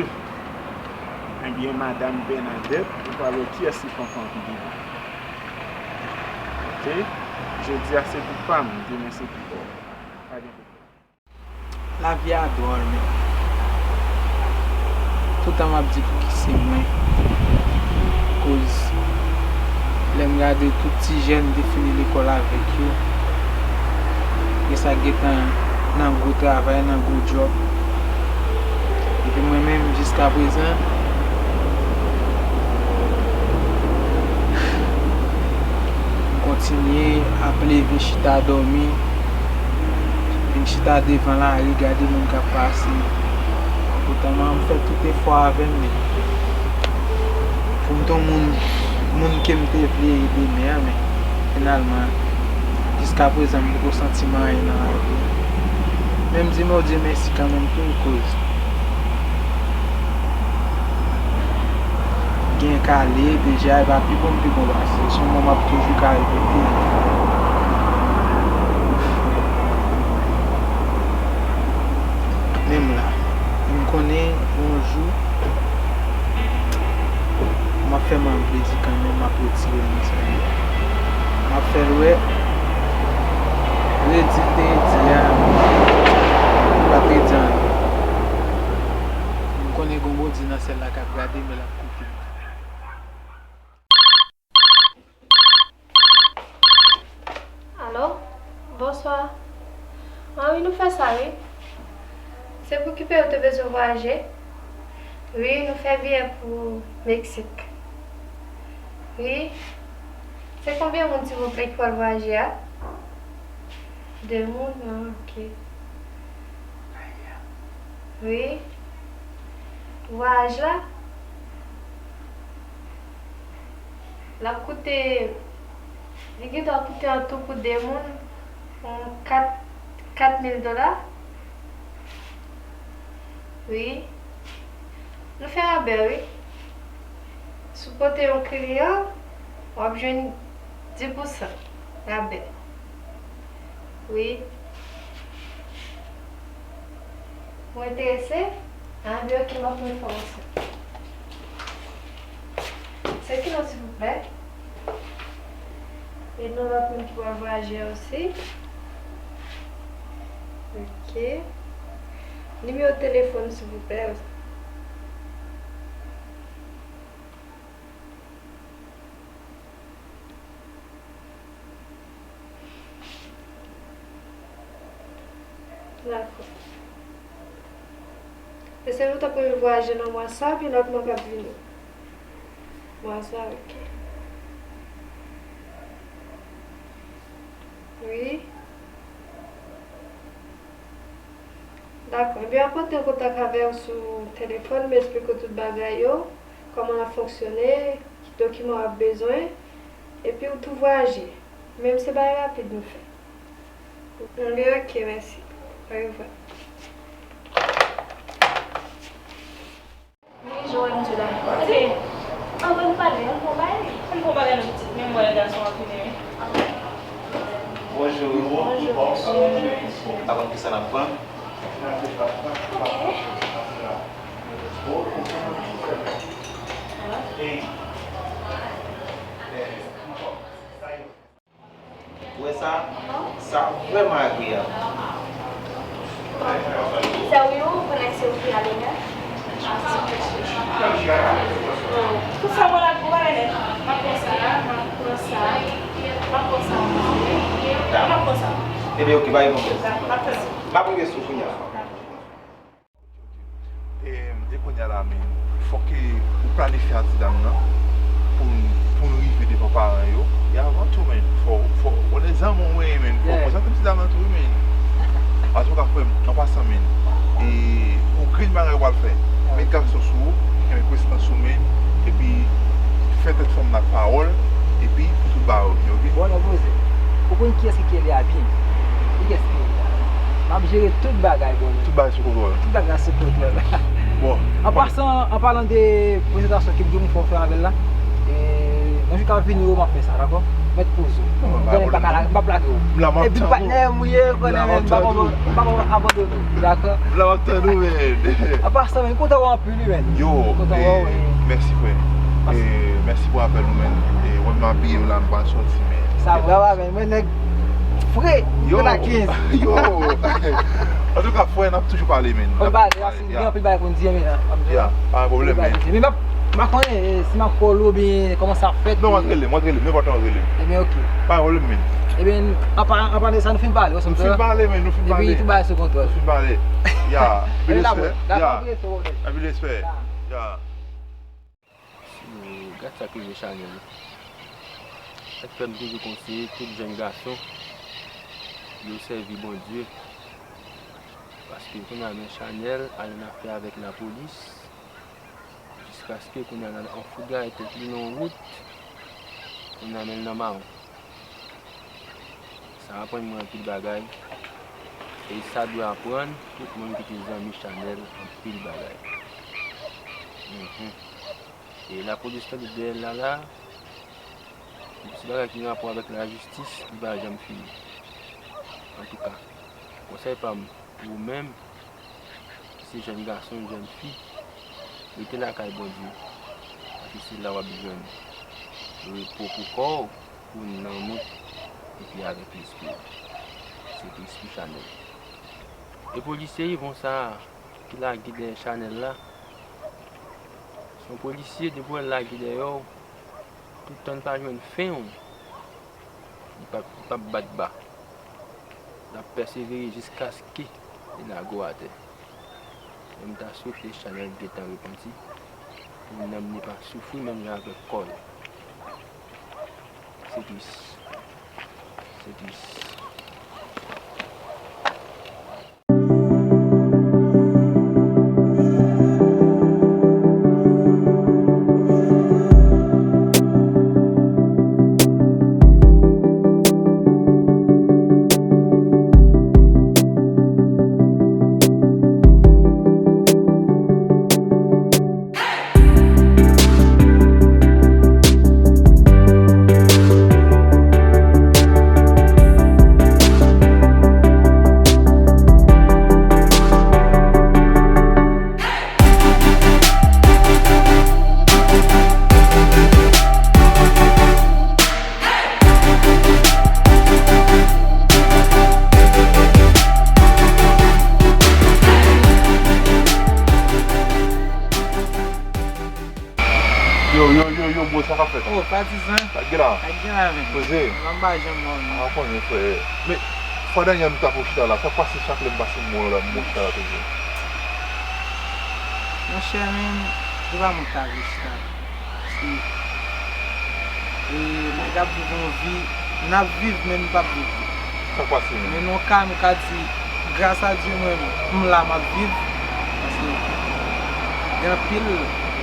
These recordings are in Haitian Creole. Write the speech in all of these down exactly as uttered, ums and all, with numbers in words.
Ebyen, madanm Bènadèt, ou pral wè kiyès ki pran fanm ki devan. Oke? Jodi a se pou pa m, demen se pou pa w. Pa gen pwoblèm. Lavi a dwòl, men. Toutan m ap di pou ki se mwen. Koz lè m gade tout ti jèn m te fini lekòl avèk yo, gen sa k gentan nan gwo travay, nan gwo djòb. Epi mwen menm, jiskaprezan, m kontinye ap leve, chita, dòmi. Vin chita devan lari, gade moun k ap pase. Poutan, m fè tout efò avè m, men pou m t yon moun, moun ke m te vle ede, men, men finalman, jiskaprezan, m poko santi m anyen nan lavi a. Men m di Bondye mèsi kanmenm tou, koz gen kale deja, e pa pi bon, pi bon pase. Se yon mo m ap toujou ka repete. Men m la. M konnen yon jou, m ap fè manman plezi kanmenm, m ap retire l nan sa ye. M ap fè l wè, redi l te redi a, li pa t redi anyen. M konnen gen yon Bondye nan syèl la k ap gade m e l ap koute m. Alo, bonswa. Ah wi, nou fè sa, wi. Se pou ki peyi w te bezwen vwayaje? Wi, nou fè biyè pou Meksik. Wi. Se konbyen moun, silvouplè, ki pral vwayaje a? De moun? Ah, oke. Wi. Vwayaj la, l ap koute, li gendwa koute an tou pou de moun, yon kat, kat mil dola. Wi. Nou fè rabè, wi. Si w pote yon kliyan, w ap jwenn dis pousan rabè. Wi. Ou enterese? Ah, byen, oke, m ap voye enfòmasyon. Se ki non, silvouplè? E non lòt moun ki pral vwayaje a osi? Oke. Nimewo telefòn, silvouplè. Dakò. Mesye, nou t ap vle vwayaje nan mwa sa, pi lòt mwa k ap vini. Mwa sa, oke. Wi. Dakò. Ebyen, m ap rantre an kontak avè w sou telefòn, m esplike w tout bagay yo, kòman l ap fonksyone, ki dokiman w ap bezwen, epi w tou vwayaje. Menm se bagay rapid nou fè. Ebyen, oke, mèsi. Orevwa. Wi, Joël, m di la. Ok. Anvan nou pale, ann fè yon bagay. Ann fè yon bagay non, pitit. Men m wè gason an vini, wi. Bonjou. Bonjou, mesye. Pa konn kisa n ap pran? Ok. Ou wè sa? Sa vrèman agreyab. Sè wi, ou konnen se ou ki ale, hein? Tout sa mwen la pou bagay nèt. M ap pran sa, m ap pran sa, m ap pran sa, m ap pran sa. Ebyen, oke, pa gen pwoblèm. Dakò, m ap tann ou. M ap rive sou kounya. E, e kounye a la, men, fòk ke ou planifye a ti dam nan pou n, pou n rive devan paran yo. E avan tou, men, fò, fò, ou lè zanmi w, men, fò w prezante ti dam nan tou, men. Antouka, frè m, an pasan, men, e yon grenn bagay ou pral fè. Met gason sou ou, kenbe prestans ou, men, epi fè tèt fanm nan ak pawòl, epi pou tout bagay oke, oke? Bon, lè poze. Ou konn kiyès ki Kelly a byen? Ki kiyès ki Kelly a? M ap jere tout bagay, bro. Tout bagay sou kontwòl. Tout bagay sou kontwòl. Bon. An pasan, an palan de prezantasyon ke m gen pou fè avè l la, e, Yon jou k ap vini, yo, m ap fè sa, dakò? Mèt poze w. Non, non, pa gen pwoblèm, non. M p ap lage w. M la, m ap tann ou. Epi patnè m ou ye, ou konnen, men m p ap, m p ap abandone w, dakò? M la, m ap tann ou, men. An pasan, men, m kontan wè w anpil, wi, men. Yo, kontan wè w, e, mèsi, frè. E, mèsi pou apèl ou, men. E, wè m abiye m la, m pral sòti, men. Sa vrè, men, mwen nèg fre, yo, trannkenz. Yo. Antouka, frè, n ap toujou pale, men. N ap pale, ya, si gen anpil bagay pou n di, men, n ap di. Ya, pa gen pwoblèm, men. Men m ap, m pa konnen, e, si m ap call ou oubyen kòman sa ap fèt. Non, w ap rele m, w ap rele m, nenpòt lè w rele m. Ebyen, oke. Pa gen pwoblèm, men. Ebyen, anpa, anpa de sa, nou fin pale, w santi? Nou fin pale, men, nou fin pale. Epi tout bagay sou kontwòl. Nou fin pale. Ya, byen espè. Ya. Byen espè. Ya. Si w gad sa k rive Chanèl la, sa k fè m toujou konseye tout jèn gason pou yo sèvi Bondye. Paske kounye a men Chanèl al annafè avèk lapolis, jiskaske kounye a l al anfougay tèt li nan yon wout, kounye a men l nan mawon. Sa aprann mwen anpil bagay, e sa dwe aprann tout moun ki te zanmi Chanèl anpil bagay. Mhm. E lapolis tande dèyè l la la, pou ti bagay ki gen rapò avèk lajistis, li pa janm fini. Antouka, konsèy pa m pou ou menm, ki se jèn gason, jèn fi, rete lakay Bondye, paske se la w ap jwenn repo pou kò w, pou nanm ou, epi avèk lespri w. Se te espri Chanèl. E polisye Yvon sa a, ki lage dèyè Chanèl la, se yon polisye, depi w wè l lage dèyè w, tout tan l pa jwenn fen w, li p ap, li p ap bat ba. L ap pèsevere jiskaske li lage w atè. Men m ta swete Chanèl gentan repanti, pou nanm li pa soufri menm jan avèk kò l. Se tris. Se tris. Yo, yo, yo, yo, bro, sa k ap fèt? Oh, patizan. Sa k gen la? Sa k gen la, men? Poze. Anba janm mò, men. A, konnen, frè. Men, fwa dènyè nou t ap chita la, sa k pase chak lè m pase m wè w la, m wè w chita la toujou? Monchè, men, se pa mwen k ta vle chita la. Paske, e, nèg ap viv yon vi, n ap viv, men nou p ap viv li. Sa k pase menm? Men nan yon ka, nou ka di, gras a Dye, mwen, m la, m ap viv. Paske gen anpil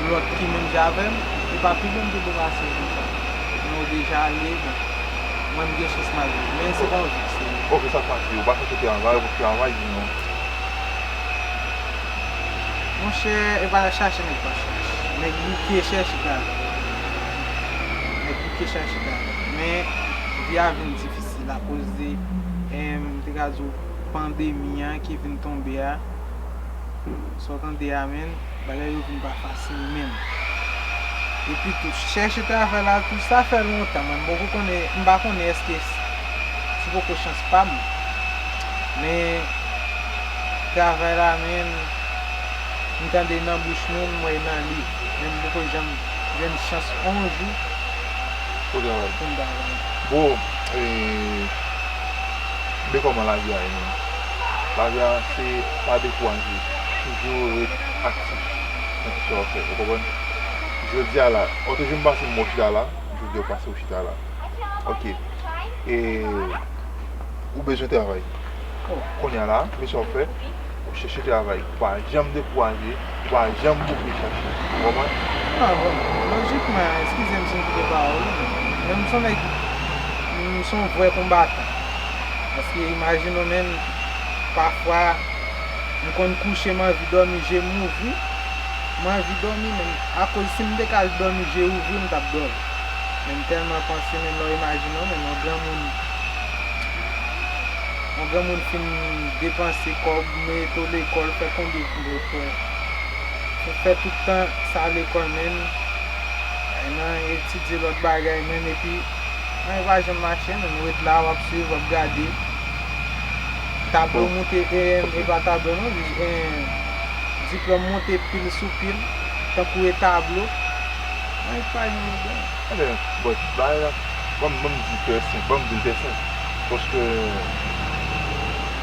lòt ki menm jan avè m, e pa pi lwen m te depase konsa. Men yo deja ale, bon, mwen, m gen chans m al viv. Men se pa yon vi ki serye. Ok, sa k pase? Ou pa chèche travay, ou pa travay, di non. Monchè, e pa chache nèg pa chache. Nèg bouke chèche travay. Nèg bouke chèche travay. Men, vi a vin difisil akoz de, em, m te ka di w, pandemi an ki vin tonbe a. Sa w tande a, men, bagay yo vin pa fasil menm. Epi tou, chèche travay la tou, sa fè lontan, mwen, m poko konnen, m pa konnen èske se poko chans pa m. Men, travay la, men, m tande nan bouch moun, m wè nan liv. Men m poko janm jwenn chans on jou pou travay. Pou m travay. Bon, e, men kòman lavi a ye menm? Lavi a se pa dekouraje. Toujou ret aktif nan tout sa w ap fè. Ou konprann? Jodi a la, otojour m pase m wè w chita la, jodi a w pase w chita la. Ok. E ou bezwen travay. Kounye a la, men sa w ap fè, ou chèche travay. Ou pa janm dekouraje, ou pa janm bouke chache. Ou konprann? Ah, bon, lojikman, eskize m si m koupe pawòl ou, men m se yon nèg, m se yon vrè konbatan. Paske imajine w, men, pafwa, m konn kouche, m anvi dòmi, je m ouvri, m anvi dòmi, men akoz si m te ka al dòmi, je ouvri, m t ap dòmi. Men m tèlman panse, men lè w imajine w, men yon granmoun, yon granmoun fin depanse kòb, mete w lekòl, fè konbyen, konbyen frè, fè tout tan sa lekòl, men nan etidye lòt bagay, men epi anyen pa janm mache, men w ret la, w ap swiv, w ap gade. Tablo moute, e, e pa tablo non, e, diplòm moute pil sou pil, tankou e tablo. Mwen pa yon moun. Ebyen, bon, bagay la, ban m, ban m di trè senp, ban m di l trè senp. Paske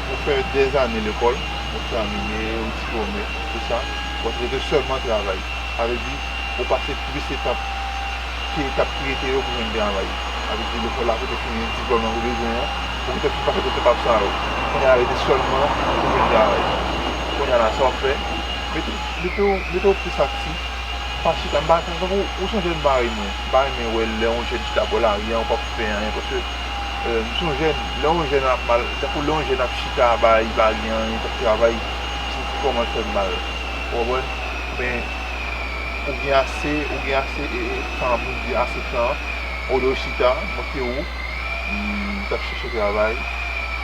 ou fè dèzane lekòl, ou termine, ou diplome, tout sa, ou rete sèlman travay. Sa vle di, ou pase plis etap ke etap ki rete yo pou jwenn travay. Sa vle di, lekòl la pou te fini, diplòm nan ou bezwen an, pou te fin pase tout etap sa yo. Kounye a rete sèlman pou jwenn travay. Kounye a la, sa w ap fè? Mete, mete w, mete w plis aktif. Pa chita, m pa, tankou, ou se yon jèn parèy mwen. M pa renmen wè lè yon jèn chita bò lari a, ou p ap fè anyen, paske, euh, m se yon jèn, lè yon jèn ap mal, tankou lè yon jèn ap chita, bay, pa gen anyen, p ap travay, m santi kòman l fè m mal. Ou konprann? Men, ou gen ase, ou gen ase, e, e, tan, pou m di ase tan, olye w chita, montre w, m, t ap chèche travay,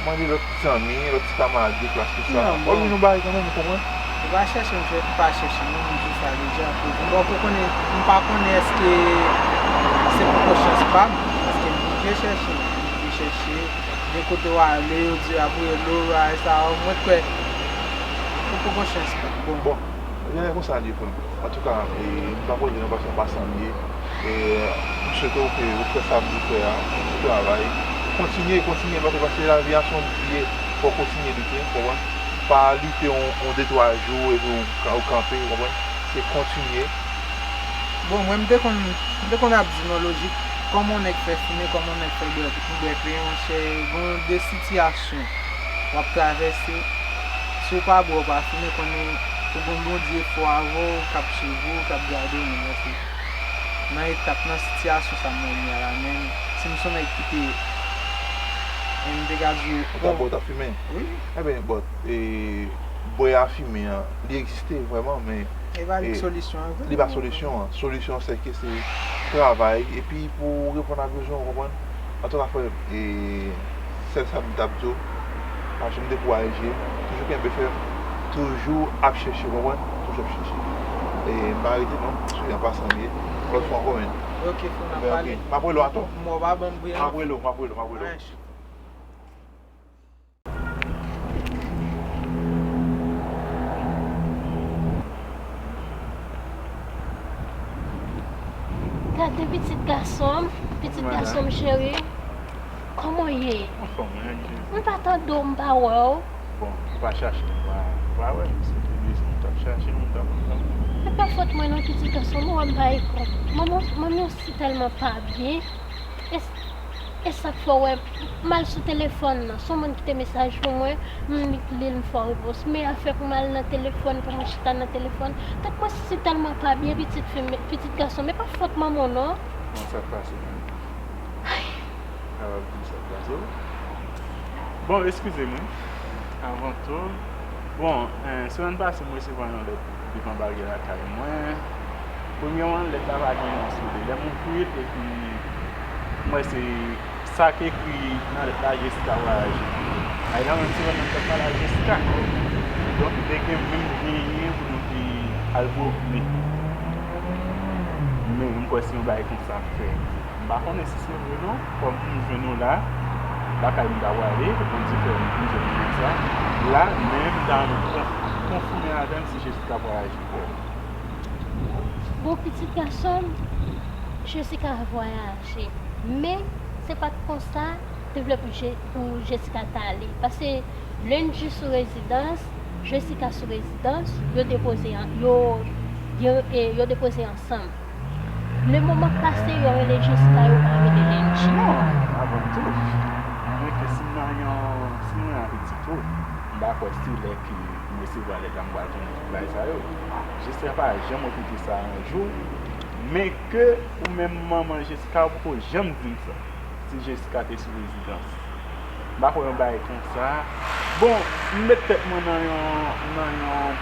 mande lòt zanmi, lòt ti kamarad de klas, tout sa. W ap jwenn yon bagay kanmenm, ou konprann? Ou pa chèche, m chè-, m pa chèche, non, m di w sa deja. Akoz m poko konnen, m pa konnen èske se poko chans pa m, èske m oblije chèche, m oblije chèche. Gen kote w ale, yo di w ap rele w, bagay sa yo, mwen kwè ou poko chans pa m. Bon. Bon, genlè konsa l ye, frè m. Antouka, e, m pa koze non, paske m pa sa m ye. E, m swete w ke ou fè sa pou w fè a, ou travay. Kontinye, kontinye, paske, paske lavi a se yon lite, fò w kontinye lite, w konprann? Pa lite yon, yon de twa jou epi w ka-, ou kanpe, w konprann? Se kontinye. Bon, mwen, m te konn, m te konn ap di non lojik, kòman yon nèg fè fimen, kòman yon nèg fè bwè, bwè kle, monchè, gen de sitiyasyon w ap travèse, si w pa bwè, w pa fimen, konnen ou gen Bondye fò avè w, k ap swiv ou, k ap gade w, men nan etap, nan sitiyasyon sa mwen ye a la, men si m se yon nèg ki te, men m te ka di w, ou ta bwè, w ta fimen? Wi. Ebyen, bon, e, bwè a fimen an, li egziste vrèman, men li pa solisyon an, vre. Li pa solisyon an. Solisyon an, se ke se travay, epi pou w reponn a bezwen w, konprann? Antouka, frè m, e, sèl sa m t ap di w, pa janm dekouraje, toujou kenbe fèm, toujou ap chèche, konprann? Toujou ap chèche. E, m pa rete non, sou an pasan m ye. Lòt fwa ankò, men. Ok, frè m, n ap pale. M ap rele w atò. M wè w pa ban m bri an. M ap rele w, m ap rele w, m ap rele w. Gade pitit gason m, pitit gason m cheri. Kòman w ye? Anfòm, wi, ann di. M pa tande w, m pa wè w. Bon, ou pa chache m, ou pa, ou pa wè m. Si w te bezwen m, ou t ap chache m, ou t ap, ou t ap. E pa fòt mwen non, pitit gason m, ou wè m pa ekran. Manman, manmi w si tèlman pa byen. E, e sa k fè w wè m al sou telefòn nan. Se yon moun kite mesaj pou mwen, m li l, m fè w repons. Men afè pou m al nan telefòn, pou mwen chita nan telefòn. Tèt mwen si tèlman pa byen, pitit fi m, pitit gason m. E pa fòt manman w non. Bon, sa k pase menm? Ay. Kapab di sa k pase w. Bon, eskize m, wi. Avan tou, bon, eh, semèn pase, m resevwa yon lèt devan bagay lakay mwen. Premyèman, lèt la pa gen non sou li. Lè m ouvri l, epi m wè se sa k ekri nan lèt la, Jessica Voyager. Ay la, menm se mwen menm k ap pale ak Jessica. Donk, te gen menm genyen pou nou te al pwokile. Men, m kwè se yon bagay konsa m fè. M pa konnen si se vre non, kòm m jwenn ou la, lakay m ta prale, Bondye fè m jwenn moun sa la, men m ta renmen kon-, konfime ladan l si Jezi ta vwayaje pou ou. Bon, pitit gason m, Jezi ka vwayaje, men se pa t konsa te vle pou Je-, pou Jezi ka t ale, paske lendi sou rezidans, Jezi ka sou rezidans, yo depoze an, yo, yo, e, yo depoze ansanm. Le moman k pase, yo rele Jessica, yo pa rele Lenji. Non, avan tou, mwen ke si m nan yon, si m nan yon apetit tou, m pa kwè se lè ke m resevwa lèt la m pral jwenn tout bagay sa yo. Jessica pa janm repete sa yon jou, men ke ou menm manman Jessica, ou poko janm di m sa. Si Jessica te sou rezidans. M pa kwè yon bagay konsa. Bon, m met tèt mwen nan yon, nan yon,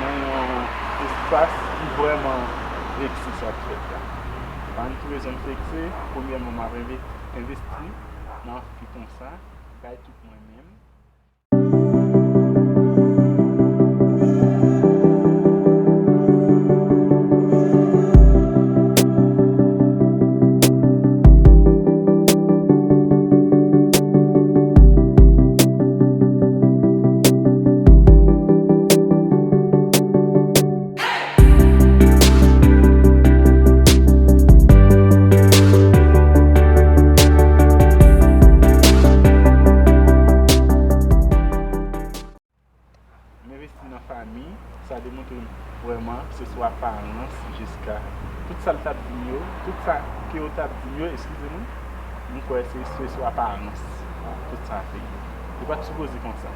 nan yon espas ki vrèman vekse sa k fèt la. Pa gen ki rezon m vekse, premyèman, m ap enve-, envesti nan fi konsa, bay tout mwen menm. M envesti nan fanmi, sa demontre m vrèman se sou aparans Jessica. Tout sa l t ap di m yo, tout sa ke yo t ap di m yo, eskize mwen, m kwè se, se sou aparans tout sa te ye. Yo pa t sipoze konsa.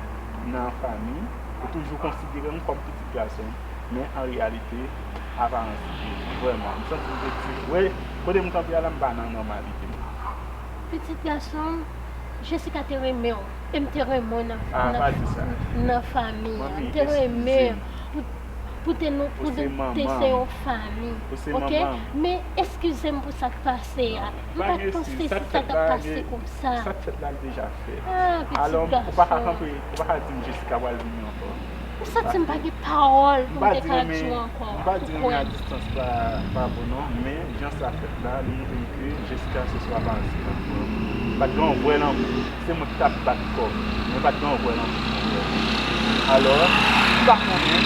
Nan fanmi, yo toujou konsidere m kòm pitit gason m, men an reyalite, aparans li te vrèman. M santi m te tire. Kote m kanpe a la, m pa nan nòmalite. Pitit gason m, Jessica te renmen w, e m te renmen w nan, Ah, nan, pa di sa. Nan fanmi an. Manmi, M te renmen eskize m. Pou, pou te nou, pou Ou se nou te manman se m. Yon fanmi. Ou se Ok? Manman m. Men eskize m pou sa k pase a. Non, M pa pa t gen panse eskize. Sa si k sa fèt t ap la, pase gen, konsa. Sa k fèt la, l deja fèt. Ah, pitit Alò, ou pa ka gason. Kanpe, ou pa ka di m Jessica pral vini ankò. M santi m pa gen pawòl pou m te ka di w ankò. M pa di renmen a distans pa, pa bon non, men jan sa fèt la, li montre m ke Jessica se swa pa ansi nan kò. Pa t gen yon vrè lanmou. Se mwen ki t ap bat kò m, men pa t gen yon vrè lanmou. Alò, m pa konnen,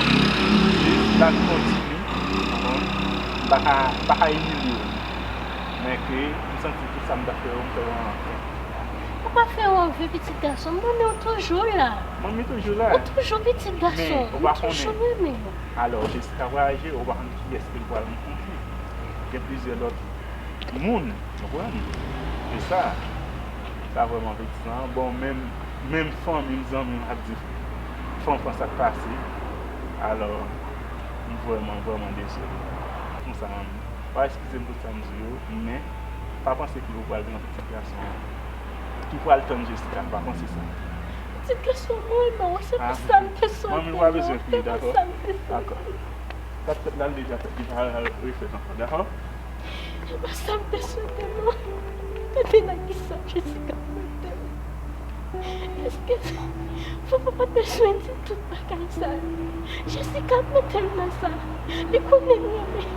la n kontinye, w konprann? M pa ka, m pa ka imilye w. Men ke m santi tout sa m t ap fè yo, m fè yo anfen. Ou pa fè yo anven, pitit gason m, manmi w toujou la. Manmi toujou la. Ou toujou pitit gason m, ou pa konnen. Toujou renmen w. Alò, Jessica vwayaje, ou pa konn kiyès ke l pral rankontre. Gen plizyè lòt moun, w konprann? Se sa. Sa vrèman veksan. Bon, menm, menm fanmi m, zanmi m ap di, fè w konn sa k pase. Alò, m vrèman, vrèman dezole. Konsa, manmi. Pa eskize m pou sa m di yo, men pa panse ke ou pral gen yon pitit gason ki pral tann Jessica, pa panse sa. Pitit gason mwen, non, se pa sa m te swete, non, se pa sa m te swete. Dakò. Sa k fèt la, l deja fèt, li pa refèt ankò, dakò? Se pa sa m te swete, non. Tande nan kisa Jessica mete m. Èske fò papa te swen di tout bagay sa yo? Jessica mete m nan sa. Li konnen m renmen.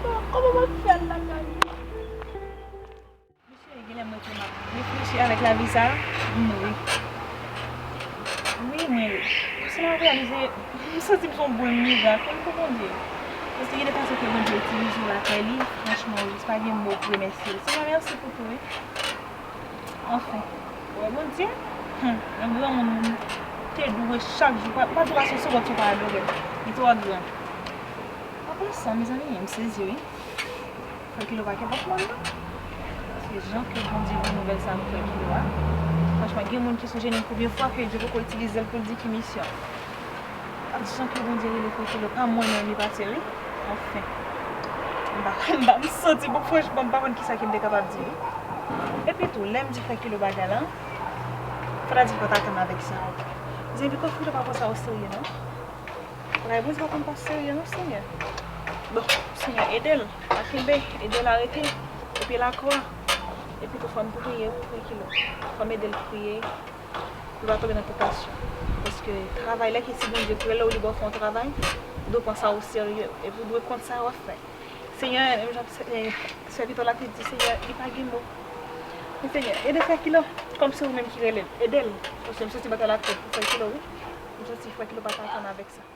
Bon, kòman m ap fè al lakay li? Mesye, genlè mwen te m ap reflechi avèk lavi sa, m mouri. Wi, mwen, paske m ap reyalize, m santi m se yon boul mirak, menm pou Bondye. Paske genlè panse ke Bondye itilize w lakay li, franchman, ou jis pa gen mo pou remèsye l. Senyè, mèsi pou tou, wi. Anfen, ou wè Bondye, hmm, yon granmoun te dwe chak jou, pa, pa dwe pase yon segonn san w pa adore l. Li twò gran. Apre sa, mezanmi, m sezi, wi. Frè Kilo pa kenpòt mwen, non. Paske jan ke Bondye voye nouvèl sa pou Frè Kilo a, franchman, gen moun ki sou jenou l konbyen fwa ke Dye poko itilize l pou l di ki misyon. Ak jan ke Bondye rele Frè Kilo, pa mwen menm li pase, wi. Anfen. M pa, m pa, m santi, bon, franchman, m pa konn kisa ke m te kapab di, wi. Epi tou, lè m di Frè Kilo bagay la, fò ta di fò ta tann avèk sa. Mezanmi, Frè Kilo pa pran sa oserye, non. Bagay Bondye pa konn pa serye, non, Senyè. Bon, Senyè, ede l. Pa kenbe, ede l arete. Epi lakwa. Epi tou, fò n priye pou Frè Kilo. Fò n ede l priye. Pou l pa tonbe nan tantasyon. Paske travay la ki si Bondye kreye w, li ba w fè yon travay, ou dwe pran sa oserye. Epi ou dwe konn sa w ap fè. Senyè, menm jan sèvitè w la te di, Senyè, li pa gen mo. Men Senyè, ede Frè Kilo, kòm se ou menm ki rele l, ede l. Paske m santi batay la twòp pou Frè Kilo, wi. M santi Frè Kilo pa ka tann avèk sa.